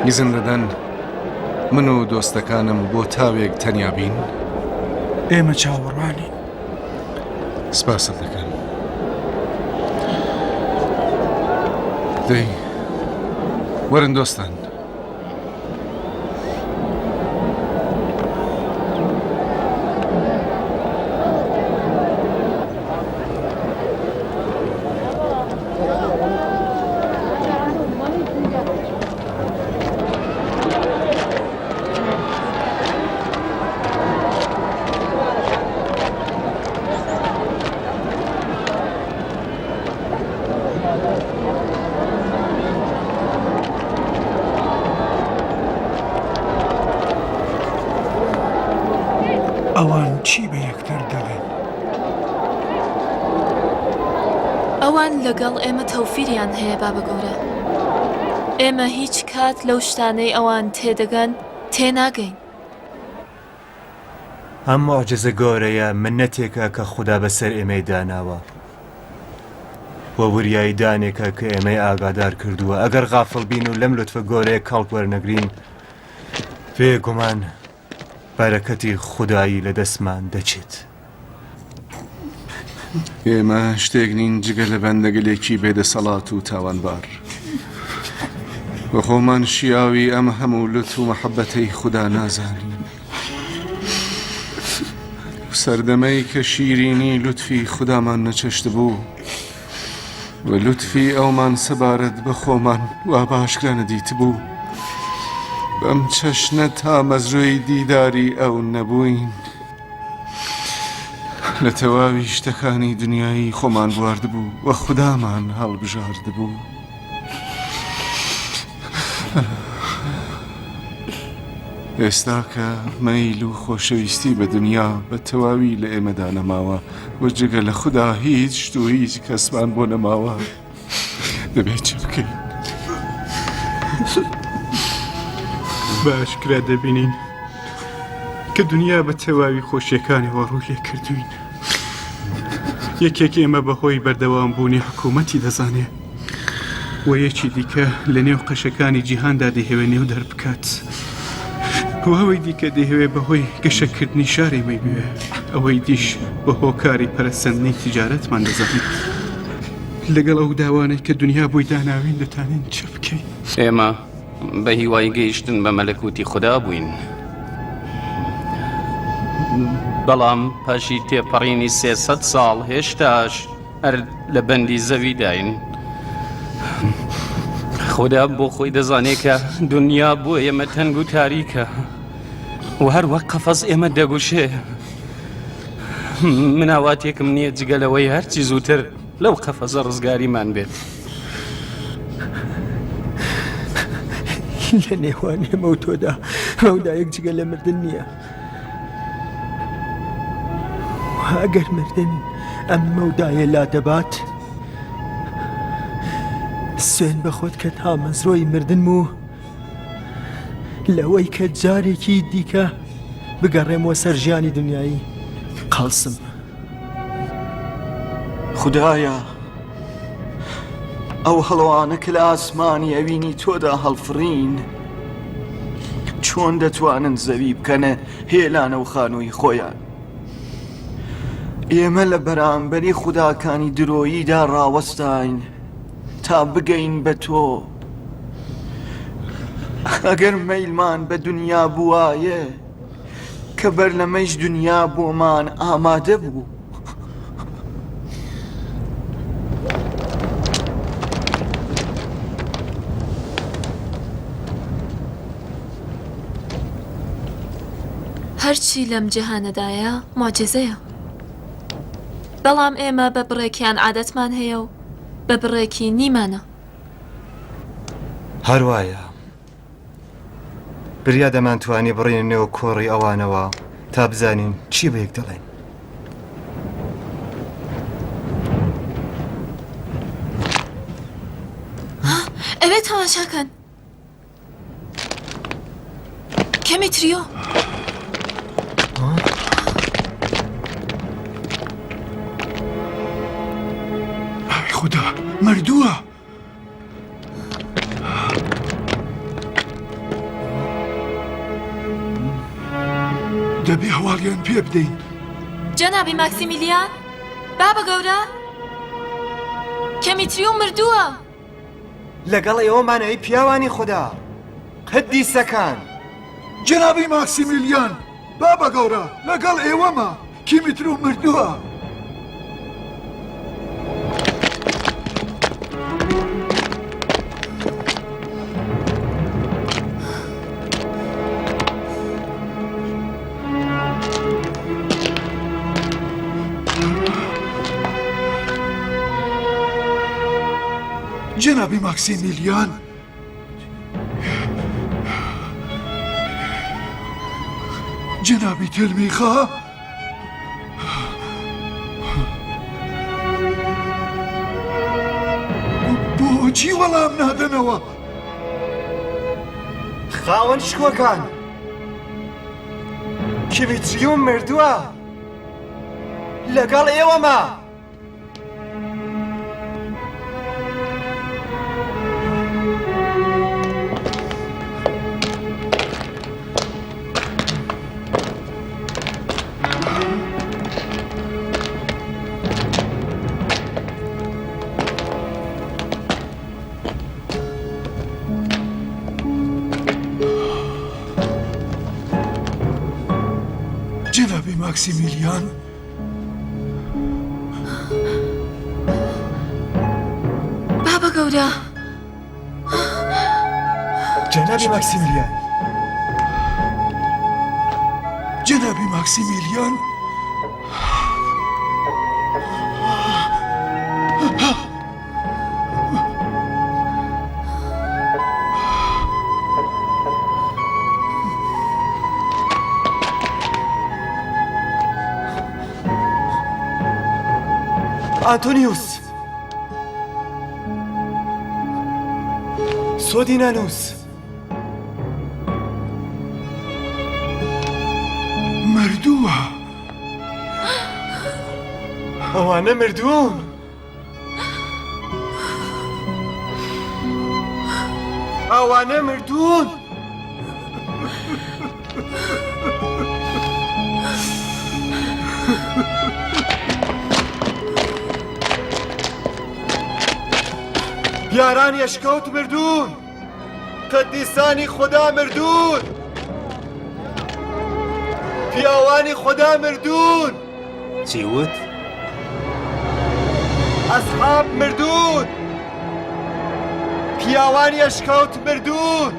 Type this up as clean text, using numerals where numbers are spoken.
ئیزن دەدەن من و دۆستەکانم بۆ تاوێک تەنیا بین؟ ئێمە چاوەڕوانین. سپاست دەکەم. دەی وەرن دۆستان. ئەوان چی بە یەکتر دەڵێن؟ ئەوان لەگەڵ ئێمە تەوفیریان هەیە بابە گەورە. ئێمە هیچ کات لەو شتانەی ئەوان تێدەگەن تێناگەین. ئەم موعجیزە گەورەیە منەتێکە کە خودا بەسەر ئێمەی داناوە و وریاییدانێکە کە ئێمەی ئاگادار کردووە. ئەگەر غافڵ بین و لەم لوتفە گەورەیە کەڵک وەرنەگرین، بێگومان بەرەکەتی خودایی لە دەستمان دەچێت. ئێمە شتێک نین جگە لە بەندەگەلێکی بێدەسەڵات و تاوانبار. و خۆمان شیاوی ئەم هەموو لوتف و مەحەبەتەی خودا نازانین. سەردەمەی کە شیرینی لوتفی خودامان نەچەشتبوو و لوتفی ئەومان سەبارەت بە خۆمان وا بە ئاشکرا نەدیتبوو، بەم چەشنە تامەزرۆی دیداری ئەو نەبووین. لە تەواوی شتەکانی دنیایی خۆمان بواردبوو و خودامان هەڵبژاردبوو. ئێستا کە مەیل و خۆشەویستی بە دنیا بە تەواوی لە ئێمەدا نەماوە و جگە لە خودا هیچ شت و هیچ کەسمان بۆ نەماوە، دەبێت چ بکەین؟ بە ئاشکرا دەبینین کە دنیا بە تەواوی خۆشیەکانەوە ڕووی لێ کردوین. یەکێک ئێمە بەهۆی بەردەوام بوونی حکوومەتی دەزانێ و یەکی دیکە لە نێو قەشەکانی جیهاندا دەیهەوێ نێو دەربکات و ئەوەی دیکە دەیهەوێ بەهۆی گەشەکردنی شار ئێمەی بوێ، ئەوەی دیش بە هۆکاری پەرەسەندنی تیجارەتمان دەزانێت. لەگەڵ ئەو داوانەی کە دنیا بۆی داناوین دەتانین چ بکەین؟ ئێمە بە هیوای گەیشتن بە مەلەکوتی خودا بووین. بەڵام پاشی تێپەڕینی 300 ساڵ هێشتاش هەر لە بەندی زەویداین. خودا بۆ خۆی دەزانێ کە دنیا بۆ ئێمە تەنگ و تاریکە و هەر وەک قەفەز ئێمە دەگوشێ. من ئاواتێکم نییە جگە لەوەی هەرچی زووتر لەو قەفەزە ڕزگاریمان بێت. لە نێوان ئێمە و تۆدا مەودایەک جگە لە مردن نییە. ئەگەر مردن ئەم مەودایە لا دەبات سوێن بە خۆت کە تامەزرۆی مردنم و لەوەی کە جارێکی دیکە بگەڕێمەوە سەر ژیانی دنیایی قەڵسم. خودایە ئەو هەڵۆانە کە لە ئاسمانی ئەوینی تۆدا هەڵفڕین چۆن دەتوانن زەوی بکەنە هێلانە و خانووی خۆیان ئێمە لە بەرامبەری خوداکانی درۆییدا ڕاوەستاین تا بگەین بە تۆ ئەگەر مەیلمان بە دنیا بوایە کە بەر لەمەیش دنیا بۆمان ئامادە بوو. هەرچی لەم جیهانەدایە موعجیزەیە. بەڵام ئێمە بە بڕێکیان عادەتمان هەیە و بە بڕێکی نیمانە. هەر وایە. بریا دەمانتوانی بڕینە نێو کۆڕی ئەوانەوە تا بزانین چی بە یەک دەڵێن. ئەوێ تەماشاکەن. کەمی تریۆ. ئای خودا مردووە. دەبێ هەواڵیان پێ بدەین. جەنابی ماکسیمیلیان، بابە گەورە، کەمیتریو مردووە. لەگەڵ ئێوەمان ئەی پیاوانی خودا، قەدیسەکان. جەنابی ماکسیمیلیان، بابە گەورە، لەگەڵ ئێوەمە، کیمیترو مردووە. جەنابی ماکسیمیلیان جەنابی تەلمیخا بۆچی وەڵام نادەنەوە؟ خاوەن شکۆکان کیمیتریوم مردووە لەگەڵ ئێوەمە. جەنابی ماکسیمیلیان بابە گەورە. جەنابی ماکسیمیلیان. جەنابی ماکسیمیلیان. ئانتۆنیوس سۆدینانوس مردووە ئەوانە مردوون ئەوانە مردوون. یارانی ئەشکەوت مردوون قەدیسانی خوددا مردوون پیاوانی خوددا مردوون چی وت؟ ئەسحاب مردوون پیاوانی ئەشکەوت مردوون.